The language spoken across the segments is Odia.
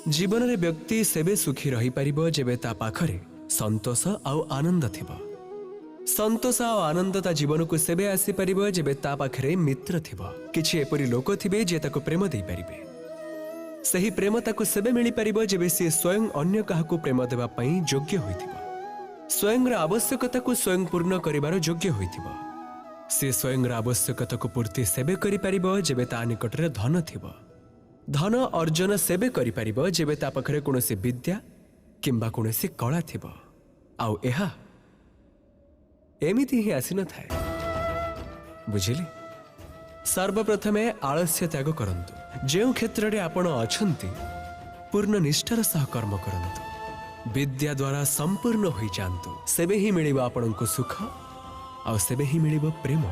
ଜୀବନରେ ବ୍ୟକ୍ତି ସେବେ ସୁଖୀ ରହିପାରିବ ଯେବେ ତା ପାଖରେ ସନ୍ତୋଷ ଆଉ ଆନନ୍ଦ ଥିବ। ସନ୍ତୋଷ ଆଉ ଆନନ୍ଦ ତା ଜୀବନକୁ ସେବେ ଆସିପାରିବ ଯେବେ ତା ପାଖରେ ମିତ୍ର ଥିବ, କିଛି ଏପରି ଲୋକ ଥିବେ ଯିଏ ତାକୁ ପ୍ରେମ ଦେଇପାରିବେ। ସେହି ପ୍ରେମ ତାକୁ ସେବେ ମିଳିପାରିବ ଯେବେ ସିଏ ସ୍ୱୟଂ ଅନ୍ୟ କାହାକୁ ପ୍ରେମ ଦେବା ପାଇଁ ଯୋଗ୍ୟ ହୋଇଥିବ, ସ୍ୱୟଂର ଆବଶ୍ୟକତାକୁ ସ୍ୱୟଂ ପୂର୍ଣ୍ଣ କରିବାର ଯୋଗ୍ୟ ହୋଇଥିବ। ସେ ସ୍ୱୟଂର ଆବଶ୍ୟକତାକୁ ପୂର୍ତ୍ତି ସେବେ କରିପାରିବ ଯେବେ ତା ନିକଟରେ ଧନ ଥିବ। ଧନ ଅର୍ଜନ ସେବେ କରିପାରିବ ଯେବେ ତା ପାଖରେ କୌଣସି ବିଦ୍ୟା କିମ୍ବା କୌଣସି କଳା ଥିବ। ଆଉ ଏହା ଏମିତି ହିଁ ଆସିନଥାଏ, ବୁଝିଲେ? ସର୍ବପ୍ରଥମେ ଆଳସ୍ୟ ତ୍ୟାଗ କରନ୍ତୁ। ଯେଉଁ କ୍ଷେତ୍ରରେ ଆପଣ ଅଛନ୍ତି ପୂର୍ଣ୍ଣ ନିଷ୍ଠାର ସହ କର୍ମ କରନ୍ତୁ। ବିଦ୍ୟା ଦ୍ୱାରା ସମ୍ପୂର୍ଣ୍ଣ ହୋଇଯାଆନ୍ତୁ। ସେବେ ହିଁ ମିଳିବ ଆପଣଙ୍କୁ ସୁଖ, ଆଉ ସେବେ ହିଁ ମିଳିବ ପ୍ରେମ,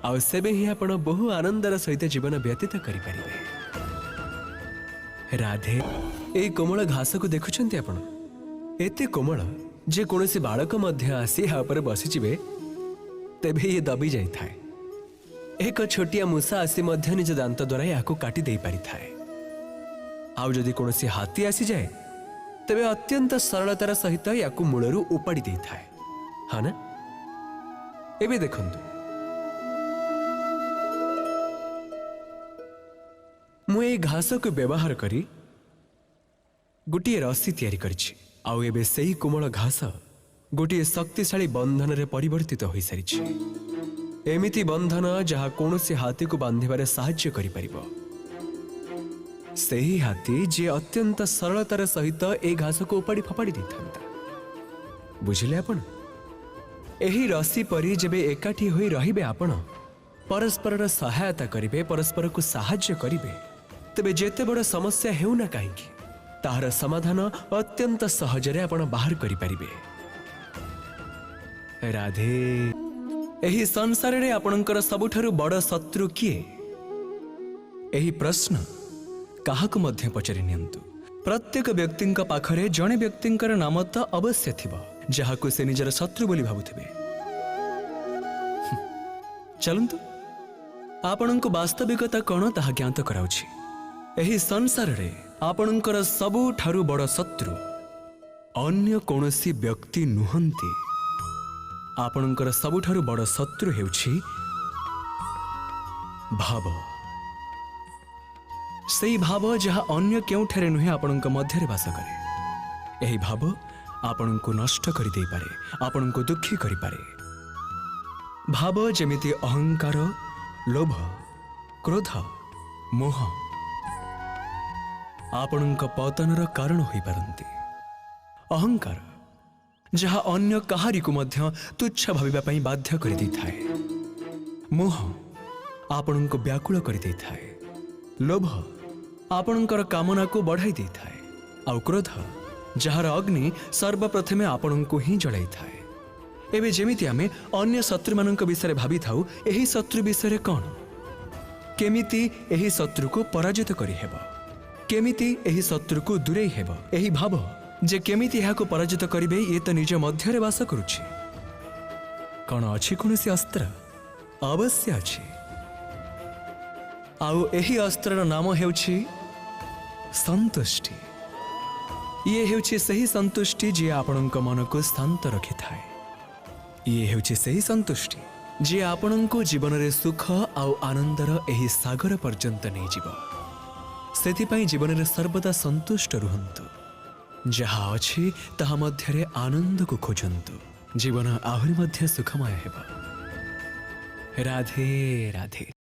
ଆଉ ସେବେ ହିଁ ଆପଣ ବହୁ ଆନନ୍ଦର ସହିତ ଜୀବନ ବ୍ୟତୀତ କରିପାରିବେ। ରାଧେ। ଏଇ କୋମଳ ଘାସକୁ ଦେଖୁଛନ୍ତି ଆପଣ? ଏତେ କୋମଳ ଯେ କୌଣସି ବାଳକ ମଧ୍ୟ ଆସି ଏହା ଉପରେ ବସିଯିବେ ତେବେ ଇଏ ଦବି ଯାଇଥାଏ। ଏକ ଛୋଟିଆ ମୂଷା ଆସି ମଧ୍ୟ ନିଜ ଦାନ୍ତ ଦ୍ୱାରା ଏହାକୁ କାଟି ଦେଇପାରିଥାଏ। ଆଉ ଯଦି କୌଣସି ହାତୀ ଆସିଯାଏ ତେବେ ଅତ୍ୟନ୍ତ ସରଳତାର ସହିତ ୟାକୁ ମୂଳରୁ ଉପାଡ଼ି ଦେଇଥାଏ, ହଁ ନା? ଏବେ ଦେଖନ୍ତୁ, ମୁଁ ଏଇ ଘାସକୁ ବ୍ୟବହାର କରି ଗୋଟିଏ ରସି ତିଆରି କରିଛି। ଆଉ ଏବେ ସେଇ କୋମଳ ଘାସ ଗୋଟିଏ ଶକ୍ତିଶାଳୀ ବନ୍ଧନରେ ପରିବର୍ତ୍ତିତ ହୋଇସାରିଛି। ଏମିତି ବନ୍ଧନ ଯାହା କୌଣସି ହାତୀକୁ ବାନ୍ଧିବାରେ ସାହାଯ୍ୟ କରିପାରିବ। ସେହି ହାତୀ ଯିଏ ଅତ୍ୟନ୍ତ ସରଳତାର ସହିତ ଏଇ ଘାସକୁ ଉପାଡ଼ି ଫୋପାଡ଼ି ଦେଇଥାନ୍ତା। ବୁଝିଲେ ଆପଣ? ଏହି ରସି ପରି ଯେବେ ଏକାଠି ହୋଇ ରହିବେ ଆପଣ, ପରସ୍ପରର ସହାୟତା କରିବେ, ପରସ୍ପରକୁ ସାହାଯ୍ୟ କରିବେ, ତେବେ ଯେତେ ବଡ଼ ସମସ୍ୟା ହେଉନା କାହିଁକି ତାହାର ସମାଧାନ ଅତ୍ୟନ୍ତ ସହଜରେ ଆପଣ ବାହାର କରିପାରିବେ। ରାଧେ। ଏହି ସଂସାରରେ ଆପଣଙ୍କର ସବୁଠାରୁ ବଡ଼ ଶତ୍ରୁ କିଏ? ଏହି ପ୍ରଶ୍ନ କାହାକୁ ମଧ୍ୟ ପଚାରି ନିଅନ୍ତୁ। ପ୍ରତ୍ୟେକ ବ୍ୟକ୍ତିଙ୍କ ପାଖରେ ଜଣେ ବ୍ୟକ୍ତିଙ୍କର ନାମ ତ ଅବଶ୍ୟ ଥିବ ଯାହାକୁ ସେ ନିଜର ଶତ୍ରୁ ବୋଲି ଭାବୁଥିବେ। ଚାଲନ୍ତୁ ଆପଣଙ୍କୁ ବାସ୍ତବିକତା କ'ଣ ତାହା ଜ୍ଞାତ କରାଉଛି। ଏହି ସଂସାରରେ ଆପଣଙ୍କର ସବୁଠାରୁ ବଡ଼ ଶତ୍ରୁ ଅନ୍ୟ କୌଣସି ବ୍ୟକ୍ତି ନୁହନ୍ତି। ଆପଣଙ୍କର ସବୁଠାରୁ ବଡ଼ ଶତ୍ରୁ ହେଉଛି ଭାବ। ସେଇ ଭାବ ଯାହା ଅନ୍ୟ କେଉଁଠାରେ ନୁହେଁ, ଆପଣଙ୍କ ମଧ୍ୟରେ ବାସ କରେ। ଏହି ଭାବ ଆପଣଙ୍କୁ ନଷ୍ଟ କରିଦେଇପାରେ, ଆପଣଙ୍କୁ ଦୁଃଖୀ କରିପାରେ। ଭାବ ଯେମିତି ଅହଙ୍କାର, ଲୋଭ, କ୍ରୋଧ, ମୋହ ଆପଣଙ୍କ ପତନର କାରଣ ହୋଇପାରନ୍ତି। ଅହଙ୍କାର ଯାହା ଅନ୍ୟ କାହାରିକୁ ମଧ୍ୟ ତୁଚ୍ଛ ଭାବିବା ପାଇଁ ବାଧ୍ୟ କରିଦେଇଥାଏ। ମୋହ ଆପଣଙ୍କୁ ବ୍ୟାକୁଳ କରିଦେଇଥାଏ। ଲୋଭ ଆପଣଙ୍କର କାମନାକୁ ବଢ଼ାଇ ଦେଇଥାଏ। ଆଉ କ୍ରୋଧ ଯାହାର ଅଗ୍ନି ସର୍ବପ୍ରଥମେ ଆପଣଙ୍କୁ ହିଁ ଜଳାଇଥାଏ। ଏବେ ଯେମିତି ଆମେ ଅନ୍ୟ ଶତ୍ରୁମାନଙ୍କ ବିଷୟରେ ଭାବିଥାଉ, ଏହି ଶତ୍ରୁ ବିଷୟରେ କ'ଣ? କେମିତି ଏହି ଶତ୍ରୁକୁ ପରାଜିତ କରିହେବ? କେମିତି ଏହି ଶତ୍ରୁକୁ ଦୂରେଇ ହେବ? ଏହି ଭାବ ଯେ କେମିତି ଏହାକୁ ପରାଜିତ କରିବେ, ଇଏ ତ ନିଜ ମଧ୍ୟରେ ବାସ କରୁଛି। କ'ଣ ଅଛି କୌଣସି ଅସ୍ତ୍ର? ଅବଶ୍ୟ ଅଛି। ଆଉ ଏହି ଅସ୍ତ୍ରର ନାମ ହେଉଛି ସନ୍ତୁଷ୍ଟି। ଇଏ ହେଉଛି ସେହି ସନ୍ତୁଷ୍ଟି ଯିଏ ଆପଣଙ୍କ ମନକୁ ଶାନ୍ତ ରଖିଥାଏ। ଇଏ ହେଉଛି ସେହି ସନ୍ତୁଷ୍ଟି ଯିଏ ଆପଣଙ୍କୁ ଜୀବନରେ ସୁଖ ଆଉ ଆନନ୍ଦର ଏହି ସାଗର ପର୍ଯ୍ୟନ୍ତ ନେଇଯିବ। ସେଥିପାଇଁ ଜୀବନରେ ସର୍ବଦା ସନ୍ତୁଷ୍ଟ ରୁହନ୍ତୁ। ଯାହା ଅଛି ତାହା ମଧ୍ୟରେ ଆନନ୍ଦକୁ ଖୋଜନ୍ତୁ। ଜୀବନ ଆହୁରି ମଧ୍ୟ ସୁଖମୟ ହେବ। ରାଧେ ରାଧେ।